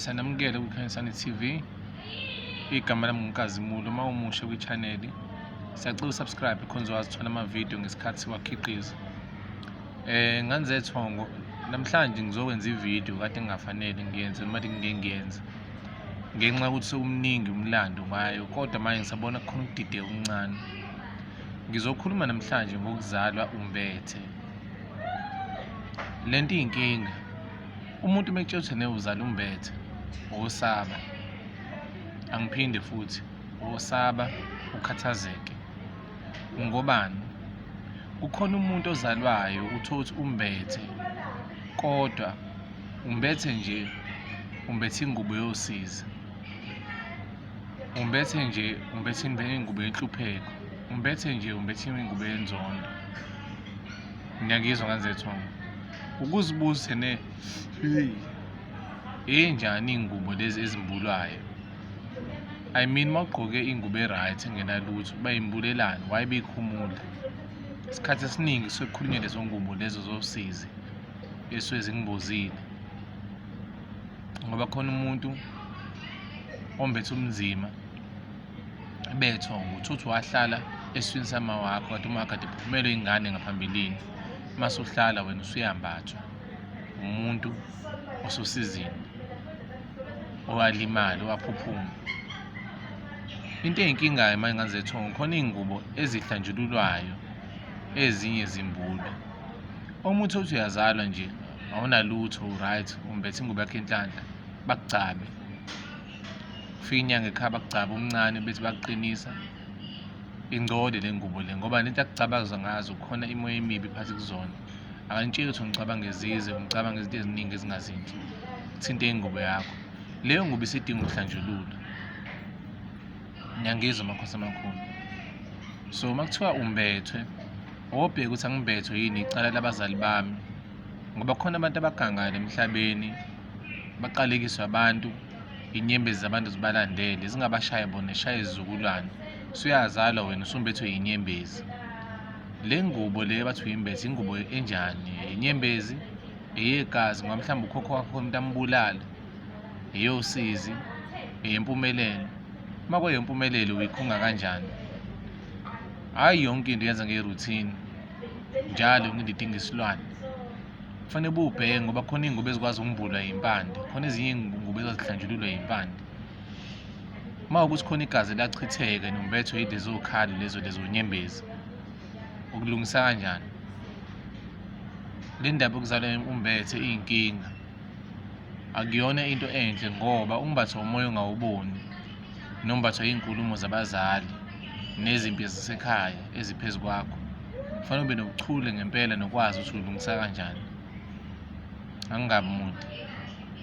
Sanamukele kwiKhanyisani TV. Igama lami nguNkazimulo. Uma umusha kwi-channel, siyacela usubscribe khona uzokwazi ukuthola ama-video ngesikhathi siwakhiqiza. Ngane zethongo, namhlanje ngizokwenza ividiyo kade ngingafanele ngiyenze noma ngike ngiyenze ngenxa yokuthi sekumningi umlando ngayo, kodwa manje ngisabona kukhona ukudideka okuncane. Ngizokhuluma namhlanje ngokuzalwa umbethe. Le nto iyinkinga. Umuntu uma ekutshela ukuthi ene uzala umbethe, wosaba. Angiphinde futhi, wosaba ukhathazeke. Ngobani? Kukhona umuntu ozalwayo uthole ukuthi umbethe kodwa umbethe nje umbethe ingubo yosizi. Umbethe nje umbethe ingubo yenhlupheko. Umbethe nje umbethe ingubo yenzondo. Niyangizwa ngane zethongo? Ukuzibuza ne hey enjani iy'ngubo lezi ezimbulwayo? I mean uma ugqoke ingubo e-right engenalutho bayimbulelani? Why beyikhumula? Isikhathi esiningi kusuke kukhulunywa lezo ngubo lezo zosizi esuke zikumbozile ngoba khona umuntu ombethe umzima bethongo uthuthu wahlala esiswini sama wakho kade uma kade ephumelwe ingane ngaphambilini mase uhlala wena usuyambathwa umuntu ososizini owalimala owaphuphuma. Into eyinkingayo uma ingane zethongo khona iy'ngubo ezihlanjululwayo ezinye zimbulwe. Omunye uthole ukuthi uyazalwa nje awunalutho u-right umbethe ingubo yakho yenhlanhla bakugcabe. Kufika inyanga ekhaya bakugcabe umncane bethi bakuqinisa. Ingcole le ngubo le ngoba lento akucabaza ngazo khona imoya emibi phakathi kuzona. Akanitsheli ukuthi ungicabanga ezize, ungicabanga izinto eziningi ezingazinhle. Thinte ingubo yakho. Leyo ngubo isidinga ukuhlanjululwa. Ngiyangizwa makhosi amakhulu. So uma kuthiwa umbethwe, wobheka ukuthi angimbethwe yini icala labazali bami. Ngoba khona abantu abagangayo emhlabeni, baqalekiswe abantu, inyembezi zabantu zibalandele, zingabashayi bona, zishaye izizukulwane. Usuyazalwa wena usumbethwe yinyembezi. Le ngubo le bathi uyimbethe ingubo enjani? Inyembezi, eyegazi ngoba mhlawumbe ukhokho wakho khona umuntu ambulale, eyosizi, eyempumelelo. Uma kuyempumelelo uyikhunga kanjani? Hhayi yonke into yenza nge-routine njalo yonke into idinga isilwane. Kufanele ubuwubheke ngoba khona iy'ngubo ezikwazi ukumbulwa yimpande, khona ezinye iy'ngubo ezazihlanjululwa yimpande. Uma kuwukuthi khona igazi elachitheka nombetho yilezo khalo lezo lezo nyembezi, ukulungisa kanjani? Le ndaba yokuzalwa umbethe iyinkinga, akuyona into enhle ngoba umbatho umoya ongawuboni nombathwa iy'nkulumo zabazali nezimpi zasekhaya eziphezu kwakho. Kufanele ube nobuchule ngempela nokwazi ukuthi ulungisa kanjani. Angingabi mude.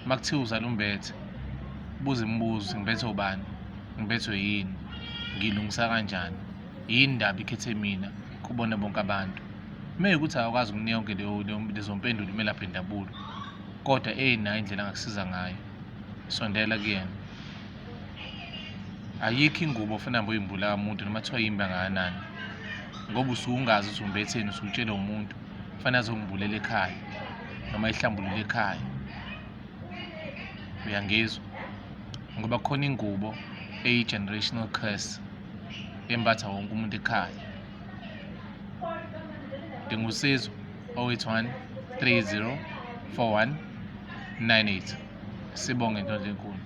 Uma kuthiwa uzala umbethe, buza imibuzo, ngibethwe ubani? Ngibethwe yini? Ngilungisa kanjani? Yini ndaba ikhethe mina kubona bonke abantu? Uma ukuthi akakwazi ukunika yonke leyo lezo mpendulo umelaphi wendabulo, kodwa enayo indlela angakusiza ngayo, sondela kuyena. Ayikho ingubo ofuna hambe uyimbula kamuntu noma kuthiwa yimbi kangakanani, ngoba usuke ungazi ukuthi umbetheni, usuke utshele umuntu kufanele azongimbulela ekhaya noma ihlambulule ekhaya. Uyangizwa? Ngoba kukhona ingubo eyi-generational curse embatha wonke umuntu ekhaya. Dinga usizo 081 30 41 98. Sibonge Ndlondlo enkulu.